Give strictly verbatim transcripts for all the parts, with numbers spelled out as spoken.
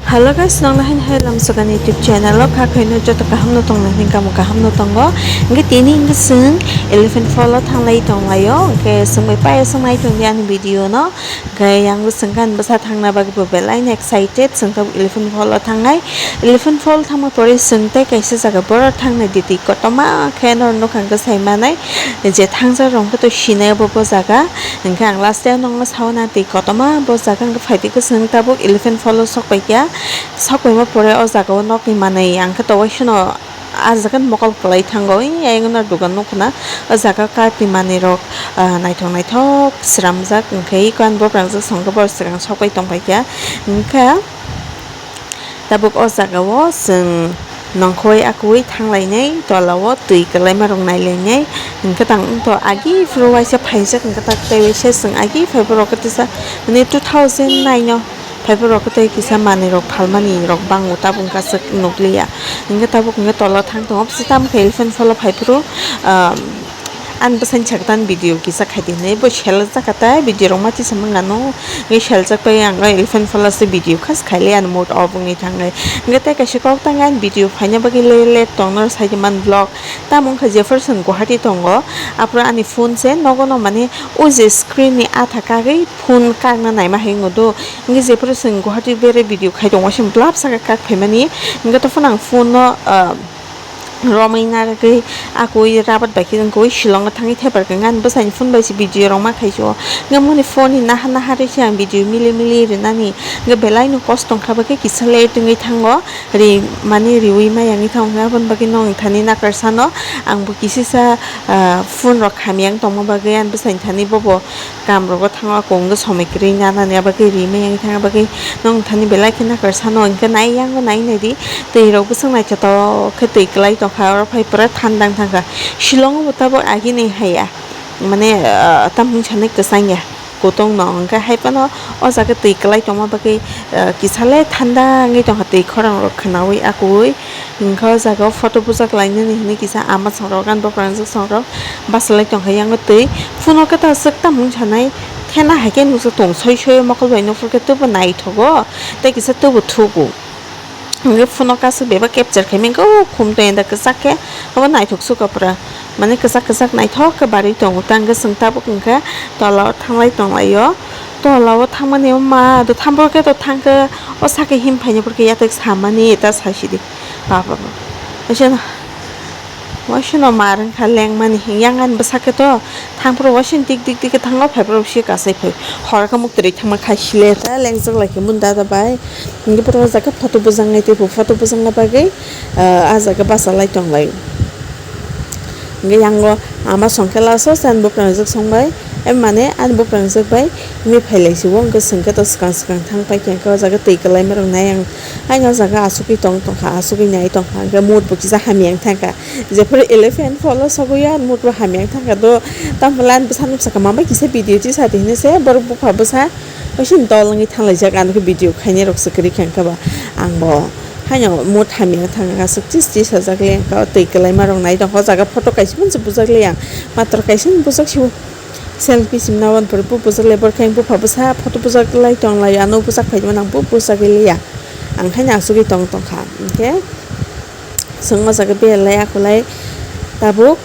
Hello guys, nang lahain hai Lamsokani YouTube channel o kha khaino joto kaham no tong nai, kamo kaham no tongo. Hingke tini hingke sing elephant fall o thanglai tonglaio, hingke sing bai paio song nai tongdi ani video no. Hingke yang sing kan bwsa thangna bagwi bo belai no excited, sing tabuk elephant fall o thangnai. Elephant fall thangma pore sing tei kaisa jaga boro thangnai di twi kotorma khe no nokha hingke sai manai je thangjak rok hingke to sinai bo bo jaga. Hingke ang last o nokno sauna twi kotorma bo jaga hingke phaidi khe sing tabuk elephant fall o sok pai kha. Sok paima pore o jaga o nokni manwi ang khe to waisano ah jaga ni mokol kwlai thango. Ee, ayang no dugan nukho na o jaga o card ni manwi rok, ah, naithok naithok sramjak hingke eko ani bobrang jak song khe borok swkang sok pai tong pai kha. Hingke tabuk o jaga o chwng nongkhoi akwui thanglainai tola o twi kwlaima rok nailainai hingke tang wngtho agi phuru waisa phaijak hingke tak tei waisa chwng agi phai borok khe tisa mane two thousand nine o phai borok khe tei kisa manwi rok phalmani rok bango tabuk hingke aswk nukliya hingke tabuk hingke tola thang tongo bwswk tamo khe elephant fall o phai phuru, ah, Ani bwsani sakha tani video kisa khaidi hinwi bo seljak kha ta video rok ma tisa mangano. Ngi seljak pai ang elephant fall o se video khas khaile ani mood off wngwi thangnai. Hingke tei kaisa kok tang ani video phaina bagwi le let tongno saidi man vlog. Tamo wngkha jephuru chwng Guwahati tongo aphuru ani phone se nogo no mane o je screen ni atha kagwi phone kakna naima hai wngdo. Hingke jephuru chwng Guwahati bere video khai tongo se blap saka kak phaimani. Hingke to phano ang phone no, ah, romwi narwgwi akwui rabat bai khe wngkha, Shillong o thangwi thepar kha, ani bwsani phone bai se video rok ma khaisio. Hwnkhe moni phone ni naha naha rwi se ang video mili mili rinani. Hwnkhe belai no kosto wngkha, bai khe kisa late wngwi thango, ri mani riwi maya wngwi thango, hwnkhe aboni bagwi no wng thani nakar sano ang bo kisisa, ah, phone rok hamya wng tongma bagwi ani bwsani thani bobo. Kam rogo thango, ako wngkha somoi kwrwi nanani, abo khe rimai yang thang, abo khe nong thani belai khe nakar sano, hingke nai yango nai nai di, twi rok bwswk naithotok khe twi kwlai tongkha, oro phai pura thanda wng thangkha. Shillong bo tabuk agini haiya, mane, ah, tamni sanai kwchangya, kutung no, hingke hai phano o jaga twi kwlai tongma bagwi, ah, kisa le thanda wngwi tongkha, twi khorang rok khwnaui akwui. Hingke o jaga o photo bujak lainani hinui kisa ama songrok ani boprangjak songrok basalai tongkha yang twi. Phone o khe ta swk tamo wngsanai thena hai khe nukjak tongo soi soi o mokol bai nukphuru khe teibo naithogo tei kisa teibo thugo. Hingke phone o kaisa bebak capture khaimani o khum toyanda kwchak khe obo naithok sukha pura. Mane kwchak kwchak naithok khe barwi tongo ta hwnkhe chwng tabuk hwnkhe tola o thanglai tonglaio. Tola o thangmani o ma do thampor khe to thangkhe o sakhe him phaini porkhe yatek samani ta saisidi. Baba, waisa, waisa no mar wngkha lengmani, yang ani bwsakhe to thangphuru waisa dik dik dik khe thango, phaiphuru se kasai phai. Hor khe muktwi thangma khai sile ta lengjak lai khe mun dada bai. Hingke borok o jaga photo bujak nai tei bo photo bujak na bagwi, ah, ah jaga basa lai tong lai. Hingke yango ama songkhe laso se ani boprangjak song bai, eh, mane ani boprangjak bai. Himwi phai lai si o, hwnkhe chwng khe to swkang swkang thang pai khe, hwnkhe o jaga twi kwlaima rok nai ang. Haino o jaga asugwi tong tongkha, asugwi nai tongkha, hwnkhe mood bo kisa hamya wng thangkha. Jephuru elephant fall o sogwi o, ani mood bo hamya wng thangkha do. Tamo le ani bwsa nuksa khe, mama kisa video tisa di hinwi se, borok bupha bwsa, waisa dol wngwi thang laijak, ano khe video khainai rok se kwrwi kha, hwnkhe ba ang bo haino mood hamya wng thangkha, aswk chis chis sajak le, hwnkhe o twi kwlaima rok nai tongkha, o jaga photo kaisa phano se bujak le ang, matro kaisa phano bujak si o. Selfie simna wan pore bo bujak lai, borok khe bupha bwsa photo bujak lai tong lai, ano bujak phai mano ang bo bujak liya. Ang khe asugwi tong tong kha, hwnkhe chwng o jaga berlai akulai tabuk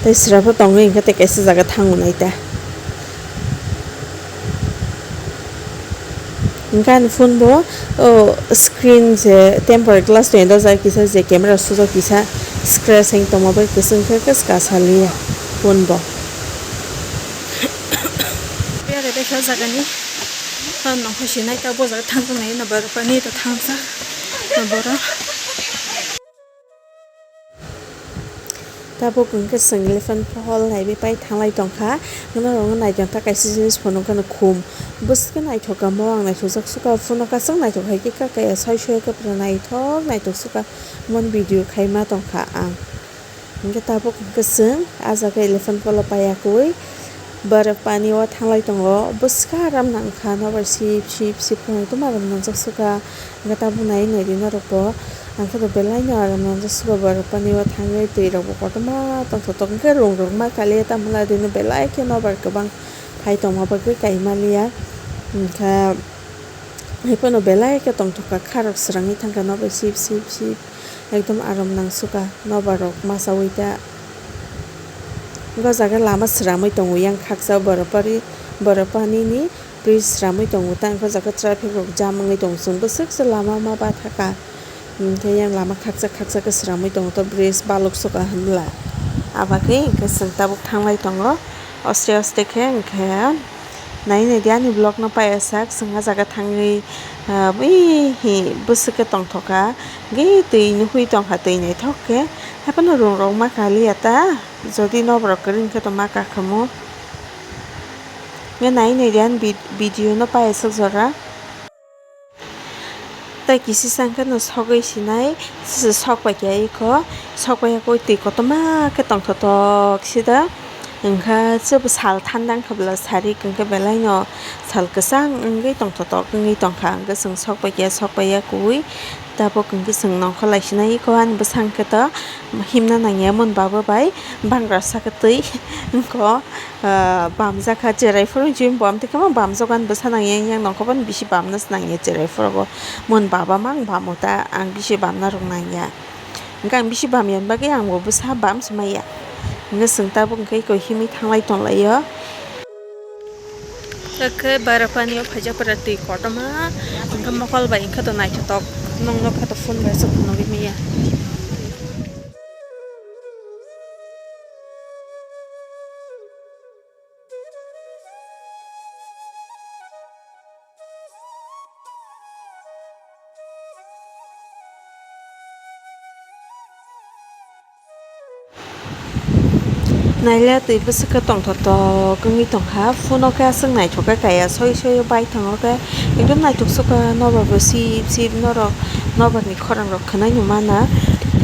tei sra pho tongwi hwnkhe tei kaisa jaga thango nai ta. Hingke ani phone bo, o, screen se tempered glass ni dojak kisa je camera sujak kisa scratch wng tongma bai kwchwng khe khe swka saliya phone bo. Bere besa jagani, nokha sinai ta bojak thang tongnai no borok ni to thangsa borok. Tabuk hwnkhe chwng elephant fall naiwi pai thanglai tongkha. Norok no naitong ta kaisa jinis phunukgano khum. Bwswk khe naithok kha, mo ang naithokjak sukha, phone o kwchwng naithok hai khe kha kaya sai soi khe pura naithok naithok sukha. Mon video khaima tongkha ang. Hwnkhe tabuk hwnkhe chwng ah jaga elephant fall o paiyakwui. Borok pani o thanglai tongo, bwswk aram nangkha, nobar sip sip sip phano tuma rok nwngjak sukha, hwnkhe tabuk nai nai di norok bo, ang khe bo belai no aram nwngjak sukha, borok pani o thangwi twi rok bo kotorma tongthok tok hwnkhe rung rok ma kaliya, tamo lai rino belai khe nobar kwbang phai tongma bagwi kaima liya, hwnkhe. Hai phano belai khe tongthokha, kharok srangwi thangkha nobai sip sip sip, ekdom aram nangsukha nobarok masaui ta. Bo jaga lama sramwi tongo, yang khaksa borapari, borapanini bridge sramwi tongo, tang khe o jaga traffic rok jam wngwi tongo, chwng bwswk se lama ma bathakha. Hwnkhe yang lama khaksa khaksa khe sramwi tongo, to bridge balok sukha hwnla. Abakhe hwnkhe chwng tabuk thanglai tongo, oste oste khe hwnkhe. Nai nai di ani vlog no paiya sak, chwng ah jaga thangwi, ah, ui hi bwswk khe tongthokha, hwnkhe twi nukhui tongkha, twi naithok khe, haiphano rung rok ma kaliya ta, jodi noborok kwrwi hwnkhe to ma kakhamu. Hwnkhe nai nai di ani vid-, video no paiya sak jora. Tei kisisa hwnkhe no sogwi sinai, sisi sok pai khe iko, sok pai khe twi kotorma khe tongthotok sida. Hwnkhe chwbo sal thanda wngkha bwla sari hwnkhe belai no sal kwchang wngwi tongthotok wngwi tongkha, hwnkhe chwng sok pai khe sok pai ya kuwi. Tabuk hwnkhe chwng nongkhor lai sinai iko ani bwsang khe to himna nangya mun baba bai bangra sakhe twi wngkho. Ah, bamjakha cherai phuru chini bo amtwi khe bamjak ani bwsa nangya, yang nongkhor bani bisi bamna se nangya cherai phuru bo. Mun baba mang bamo ta, ang bisi bamna rok nangya. Hwnkhe ang bisi bamya bagwi ang bo bwsa bam se maya. Hwnkhe chwng tabuk hwnkhe koi himwi thanglai tonglaio. Hwnkhe bara pani o phaijak para twi kotorma, hwnkhe mokol bai hwnkhe to naithotok, nokno khe to phone bai aswk phunugwi maya. Naila twi bwswk khe tongthotok wngwi tongkha, phone o khe aswk naithok khe kaya, soi soi o bai thango khe ekdom naithok sukha, nobar bo sip sip norok, nobar ni khorang rok khwnai no mana,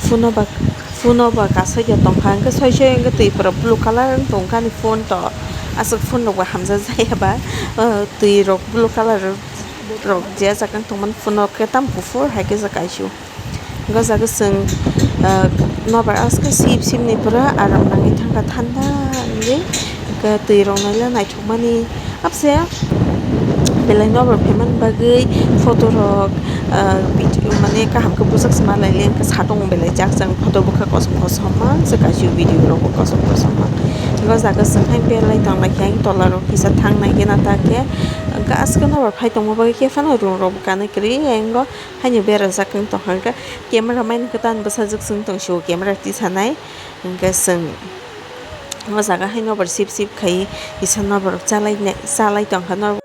phone o ba. Phone o ba kasawi ya tongkha, hwnkhe soi soi hwnkhe twi pura blue colour wng tongkha ani phone to. Aswk phone rok bo hamjak jaya ba, ah, twi rok blue colour rok je jaga wng tongmani phone o khe tamo kuphur hai khe je kaisio. Hwnkhe o jaga chwng, ah, nobar askhe sip sip ni pura aram nangwi thangkha thanda wngwi, hwnkhe twi rok naila naithok mani. Abse belai nobar phaimani bagwi photo rok, ah, video mane kaham khe bujak se ma lai le, hwnkhe satung belai jak jang photo bwkha kosom kosom mang se kaisio, video rok bo kosom kosom mang. Hwnkhe o jaga chwng hai belai tang lai khe, ang tola rok kisa thang nai khe na ta khe, hwnkhe askhe nobar phai tongma bagwi khe phano room rok bo kanwi kwrwi, ayang o haino berajak wng tongkha, hwnkhe camera man kwtal bwsajwk chwng tong sio, camera tisanai, hwnkhe chwng. O jaga hai nobar sip sip khai kisa nobar chalai nai, chalai tongkha, nobar